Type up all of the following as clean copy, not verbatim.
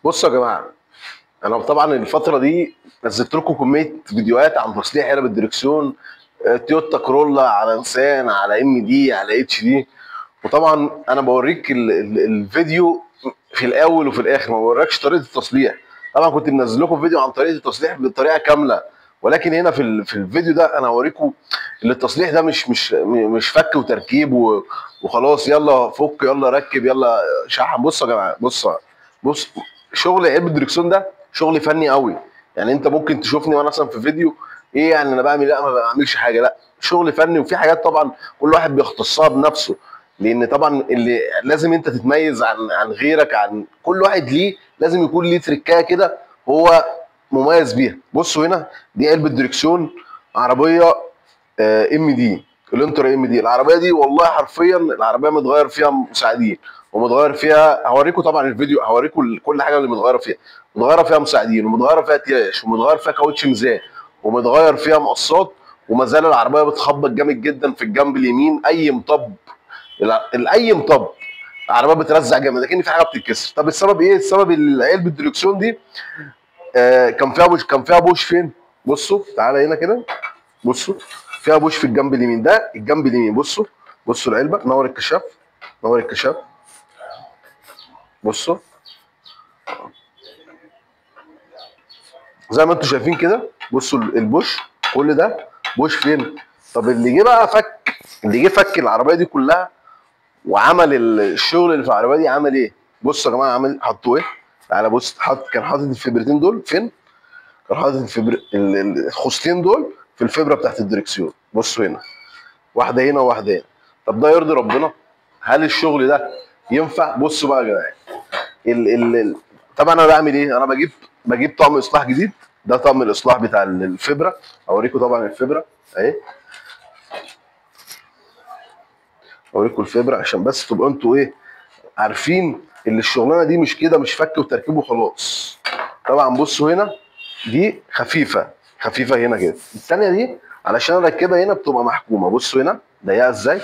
بصوا يا جماعة، انا طبعا الفترة دي نزلت لكم كمية فيديوهات عن تصليح علب الدركسيون، تويوتا كورولا، على نسان، على MD، على HD. وطبعا انا بوريك الفيديو في الاول وفي الاخر، ما بوريكش طريقه التصليح. طبعا كنت منزل لكم فيديو عن طريقه التصليح بطريقة كاملة، ولكن هنا في الفيديو ده انا هوريكم ان التصليح ده مش فك وتركيب وخلاص، يلا فك يلا ركب يلا شحن. بصوا يا جماعة، بص شغل علبة الدركسيون ده شغل فني قوي. يعني انت ممكن تشوفني وانا مثلا في فيديو ايه يعني انا بعمل، لا ما بعملش حاجة، لا شغل فني. وفي حاجات طبعا كل واحد بيختصها بنفسه، لان طبعا اللي لازم انت تتميز عن غيرك، عن كل واحد ليه لازم يكون ليه تركايه كده هو مميز بيها. بصوا هنا دي علبة دركسيون عربية MD، الانترا MD. العربية دي والله حرفيا العربية متغير فيها مساعدين ومتغير فيها، هوريكم طبعا الفيديو، هوريكم كل حاجة اللي متغيرة فيها. متغيرة فيها مساعدين، ومتغيره فيها تياش، ومتغير فيها كاوتش ميزان، ومتغير فيها مقصات، وما زال العربية بتخبط جامد جدا في الجنب اليمين. اي مطب، اي مطب العربية بترزع جامد، لكن في حاجة بتتكسر. طب السبب ايه؟ السبب علبة الدركسيون دي كان فيها بوش. كان فيها بوش فين؟ بصوا تعالى هنا كده، بصوا فيها بوش في الجنب اليمين، ده الجنب اليمين. بصوا بصوا العلبة، نور الكشاف، نور الكشاف، بصوا زي ما انتم شايفين كده. بصوا البوش، كل ده بوش فين؟ طب اللي جه بقى فك، اللي جه فك العربية دي كلها وعمل الشغل اللي في العربية دي عمل ايه؟ بصوا يا جماعة عمل، حطوا ايه؟ تعالى بص، حط، كان حاطط الفبرتين دول فين؟ كان حاطط الخوصتين دول في الفبره بتاعت الدركسيون. بصوا هنا، واحدة هنا وواحدة هنا. طب ده يرضي ربنا؟ هل الشغل ده ينفع؟ بصوا بقى يا جدعان، طبعا انا بعمل ايه؟ انا بجيب طقم اصلاح جديد. ده طقم الاصلاح بتاع الفبره، اوريكم طبعا الفبره اهي، اوريكم الفبره عشان بس تبقوا انتوا ايه عارفين ان الشغلانة دي مش كده، مش فك وتركيب وخلاص. طبعا بصوا هنا دي خفيفة خفيفة هنا كده، الثانية دي علشان اركبها هنا بتبقى محكومة. بصوا هنا ضيقه ازاي،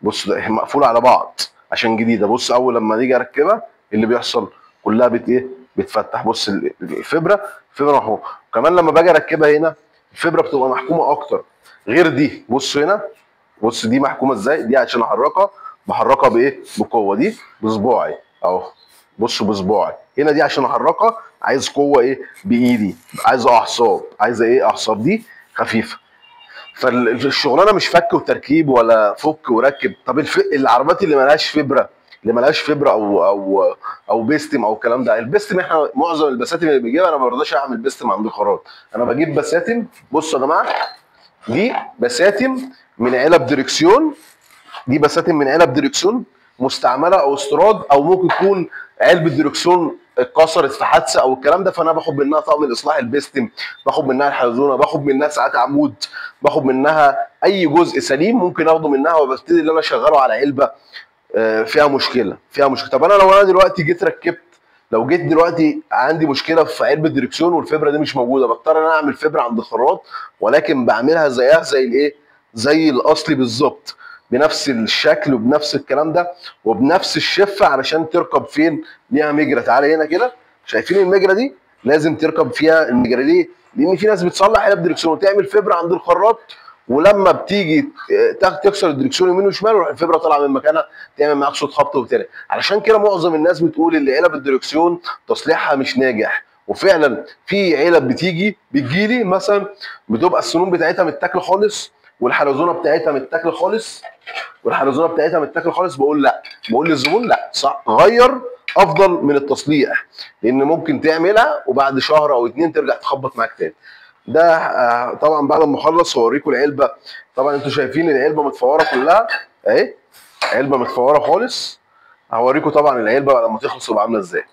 بصوا ده مقفولة على بعض عشان جديدة. بص اول لما نيجي اركبها اللي بيحصل كلها بت ايه بتفتح. بص الفبره، الفبره محكومة. كمان لما باجي اركبها هنا الفبره بتبقى محكومة اكتر غير دي. بصوا هنا، بص دي محكومة ازاي، دي عشان احركها بحركها بايه؟ بقوة، دي بصباعي اهو، بصوا بصباعي هنا. دي عشان احركها عايز قوة ايه؟ بايدي، عايز اعصاب، عايزه ايه؟ اعصاب. دي خفيفة. فالشغلانه مش فك وتركيب ولا فك وركب. طب العربيات اللي مالهاش فبره، اللي مالهاش فبره او او بيستم او الكلام ده، البيستم احنا معظم البساتم اللي بنجيبها انا ما برضاش اعمل بيستم عند الخراط، انا بجيب بساتم. بصوا يا جماعة، دي بساتم من علب دركسيون، دي بساتم من علب دركسيون مستعملة او استيراد، او ممكن تكون علبة دركسيون اتكسرت في حادثه او الكلام ده، فانا باخد منها طقم الاصلاح البيستم، باخد منها الحلزونه، باخد منها ساعات عمود، باخد منها اي جزء سليم ممكن اخده منها، وببتدي ان انا اشغله على علبة فيها مشكلة، فيها مشكلة. طب انا لو انا دلوقتي جيت ركبت، لو جيت دلوقتي عندي مشكلة في علبة دركسيون والفبره دي مش موجودة، بضطر ان انا اعمل فبره عند الخراط، ولكن بعملها زيها زي الايه؟ زي الاصلي بالظبط، بنفس الشكل وبنفس الكلام ده وبنفس الشفه، علشان تركب فين؟ ليها مجرى. تعالى هنا كده، شايفين المجرى دي؟ لازم تركب فيها المجرى. ليه؟ لان في ناس بتصلح علب دركسيون وتعمل فبره عند الخراط، ولما بتيجي تكسر الدركسيون يمين وشمال ويروح الفبره طالعه من مكانها، تعمل معاك صوت خبط وبتاع. علشان كده معظم الناس بتقول ان علب الدركسيون تصليحها مش ناجح، وفعلا في علب بتجيلي مثلا بتبقى السنون بتاعتها متاكله خالص، والحلزونه بتاعتها متاكله خالص، والحلزونه بتاعتها متاكله خالص. بقول لا، بقول للزبون لا، صح، غير افضل من التصليح، لان ممكن تعملها وبعد شهر او اتنين ترجع تخبط معاك تاني. ده طبعا بعد ما اخلص هوريكم العلبة. طبعا انتوا شايفين العلبة متفوره كلها اهي، علبة متفوره خالص. هوريكم طبعا العلبة لما تخلص تبقى عامله ازاي.